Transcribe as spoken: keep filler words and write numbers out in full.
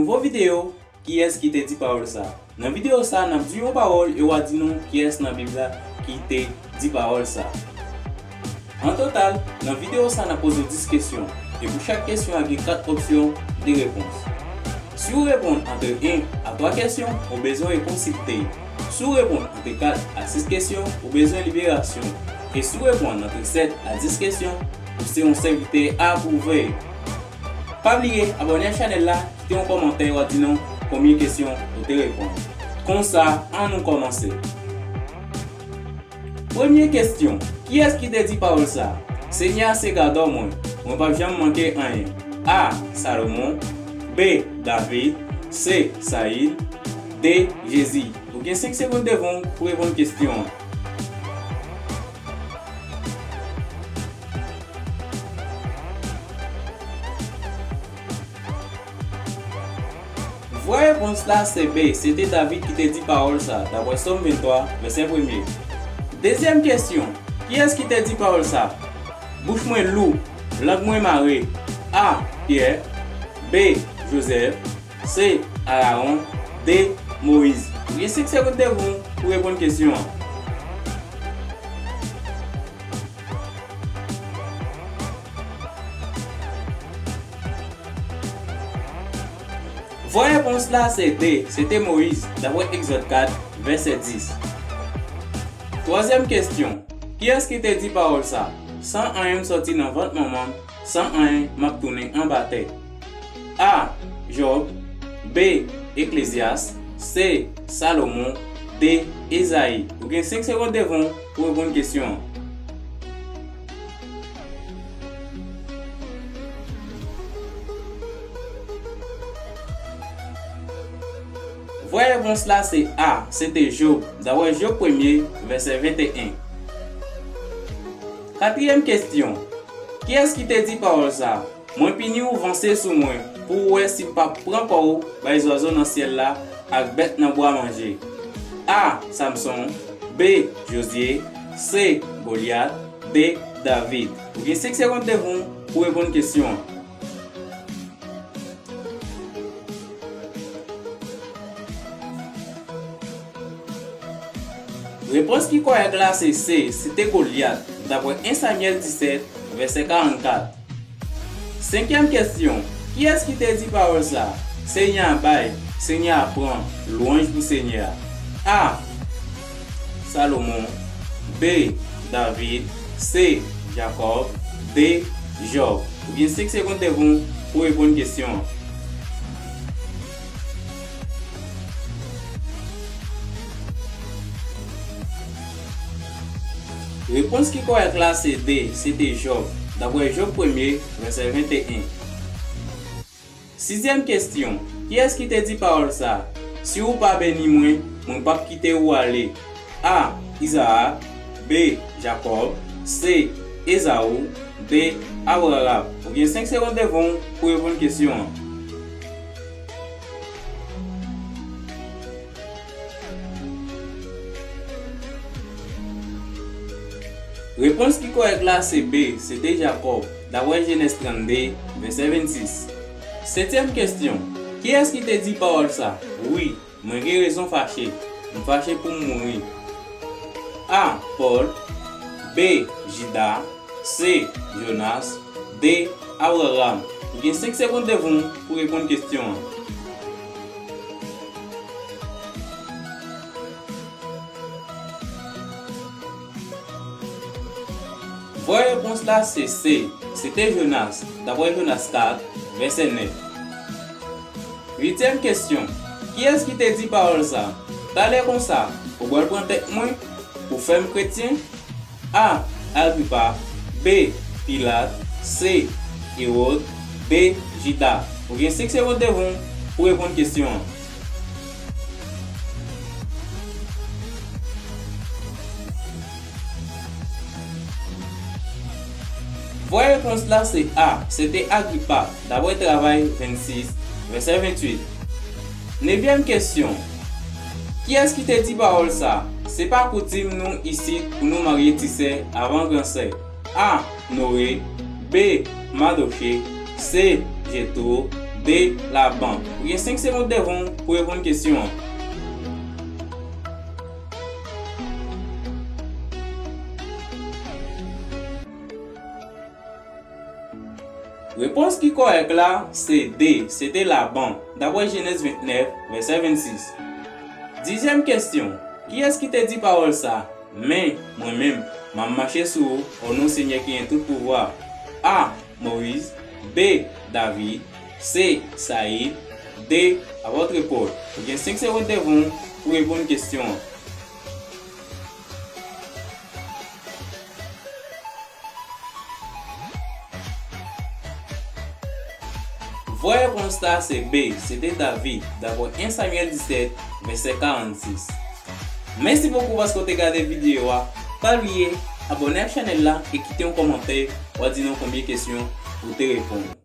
Nouvo videyo, kiyès ki te di pawòl sa a? Nan videyo sa a, n ap di yon pawòl e w a di nou kiyès nan Bib la ki te di pawòl sa a. An total, nan videyo sa a, n ap poze w dis kesyon, e pou chak kesyon a gen kat opsyon de repons. Si w reponn antre en a twa kesyon, ou bezwen repons si te. Si w reponn antre kat a sis kesyon, ou bezwen liberasyon. E si w reponn antre sèt a dis kesyon, ou se yon sèvitè apwouve. Pa bliye abòne ak chanèl la, kite yon kòmantè, w a di nou konbyen kesyon ou te reponn. Konsa, ann nou kòmanse. Premye kesyon, kiyès ki te di pawòl sa a? Senyè a se gadò mwen, mwen p ap janm manke anyen. A, Salomon. B, David. C, Sayil. D, Jezi. Ou gen senk segonn devan w pou reponn kesyon an. Vrè repons la se B, se te David ki te di pawòl sa, dapre Sòm venntwa, vèsè premye. Dezyèm kesyon, kiyès ki te di pawòl sa? Bouch mwen lou, lang mwen mare. A, Pyè. B, Jozèf. C, Arawon. D, Moyiz. Ou gen senk segonn devan w pou reponn kesyon an. Vrè repons la se D, se te Moyiz, dapre Egzòd kat, vèsè dis. Twazyèm kesyon, kiyès ki te di pawòl sa? San anyen m sòti nan vant manman m, san anyen m ap tounen anba tè. A, Jòb. B, Eklezyas. C, Salomon. D, Ezayi. Ou gen senk segonn devan w pou reponn kesyon an. Vrè repons la se A, se te Jòb, dapre Jòb premye, vèsè venteyen. Katriyèm kesyon, kiyès ki te di pawòl sa? Mwen pini w, vanse sou mwen, pou w wè si m p ap pran kò w bay zwazo nan syèl la ak bèt nan bwa manje. A, Samson. B, Jozye. C, Golyat. D, David. Ou gen senk segonn devan w pou reponn kesyon an. Repons ki kòrèk la se C, se te Golyat, dapre en Samyèl disèt, vèsè karannkat. Senkyèm kesyon, kiyès ki te di pawòl sa? Senyè a bay, Senyè a pran, lwanj pou Senyè a. A, Salomon. B, David. C, Jakòb. D, Jòb. Ou gen senk segonn devan w pou reponn kesyon an. Repons ki kòrèk la se D, se te Jòb, dapre Jòb premye, vèsè venteyen. Sizyèm kesyon, kiyès ki te di pawòl sa? Si w pa beni mwen, mwen p ap kite w ale. A, Izaak. B, Jakòb. C, Ezaou. D, Abraram. Ou gen senk segonn devan w pou reponn kesyon an. Repons ki kòrèk la se B, se te Jakòb, dapre Jenèz trannde, vèsè vennsis. Setyèm kesyon, kiyès ki te di pawòl sa? Wi, mwen gen rezon fache. M fache pou m mouri. A, Pòl. B, Jida. C, Jonas. D, Abraram. Ou gen senk segonn devan w pou reponn kesyon an. Vrè repons la se C, se te Jonas, dapre Jonas kat, vèsè nèf. Uityèm kesyon, kiyès ki te di pawòl sa? Talè konsa, ou pral pran tèt mwen pou fè m kretyen? A, Agripa. B, Pilat. C, Ewòd. D, Jida. Ou gen senk segonn devan w pou reponn kesyon an. Vrè repons la se A, se te Agripa, dapre Travay vennsis, vèsè venntuit. Nevyèm kesyon, kiyès ki te di pawòl sa? Se pa koutim nou isit pou nou marye ti sè avan gran sè. A, Noe. B, Madoche. C, Jetwo. D, Laban. Ou gen senk segonn devan w pou reponn kesyon an. Repons ki kòrèk la se D, se te Laban, dapre Jenèz vennèf, vèsè vennsis. Dizyèm kesyon, kiyès ki te di pawòl sa? Men, mwen menm, m ap mache sou ou, o non Senyè ki gen tout pouvwa. A, Moyiz, B, David, C, Sayil, D, apòt Pòl. Ou gen senk segonn devan w pou reponn kesyon an. Vrè repons la se B, se te David, dapre en Samyèl disèt, vèsè karannsis. Mèsi bokou paske w te gade videyo a. Pa bliye abòne ak chanèl la e kite yon kòmantè pou w di nou konbyen kesyon ou te reponn.